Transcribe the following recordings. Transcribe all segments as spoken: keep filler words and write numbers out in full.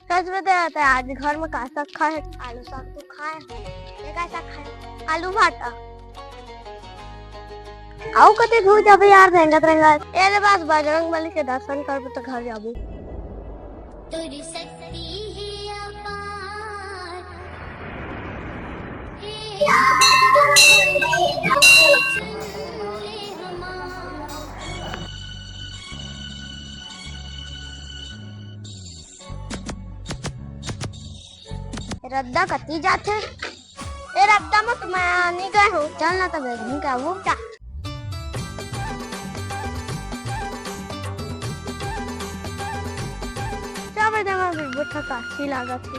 सच में तो रहता है, आज घर में का साग खाए? आलू साग तो खाए। ये का साग खाए? आलू भाटा। आऊ कते धुर जाबे यार, रेंगत रेंगत। ए ले बस बजरंग बली के दर्शन करबो तो घर जाबो। तोरी शक्ति हे अपार, हे हमार। रद्दा कति जाथे? ए रद्दा, मैं तुम्हें नहीं गए हूँ। चल ना तबे, घूम के आबो। जा। जा बे, जमा भी बुढ़ा काशी लागत हे।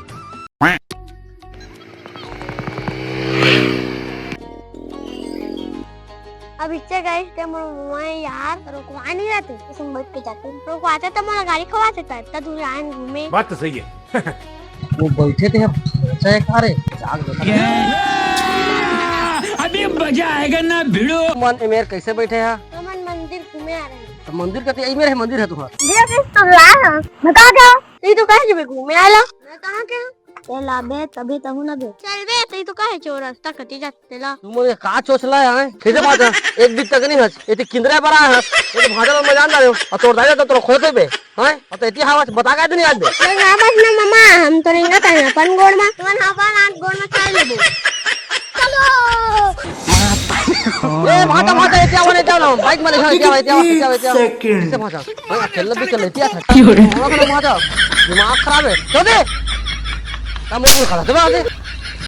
अब इच्छा गई ते मोर मोए यार रोकवा नहीं रहते, तुम बैठ के जाते। रोकवाते तो मोला गाड़ी खवाते था, इतना दूर आए घूमे। बात तो सही है। वो बैठे थे, अच्छा है, खा रहे, जाग बैठा। अभी मजा आएगा ना भिड़ो। मन ए मेर कैसे बैठे हा? हमन मंदिर घूमे आ रहे हैं। तो मंदिर का तो यही मेर है, मंदिर है तुम्हारा। ये किस तो ला है? बता दो। ये तो कहे जबे घूमे आला। मैं कहाँ के? ते लाबे तभी तहू ना बे। चल बे, तई तो कहे चोर रास्ता कटी जाते ला। तू मोर का चोचला है, हैं? कैसे बात है? एक बीत तक नहीं हस। ये तो किंदरा बड़ा है। ये तो भाजा में मजान डाले। और तोर दादा तो तोर खोते बे। हैं? और तो इतनी हवा बता का नहीं आज बे। मैं बस ना मामा, हम तो रेंगत है अपन गोड़ में। तुमन हवा ना गोड़ में चल लेबो। चलो। ए, भाटा, भाटा, इतनी हवा नहीं जाओ ना। बाइक में लेखा, इतनी हवा, इतनी हवा, इतनी हवा, इतनी हवा। Second। इससे भाटा। हाँ, अकेला भी चल लेती है। क्यों रे? भाटा, भाटा। दिमाग खराब है। चल दे। काम नहीं खड़ा। चल दे।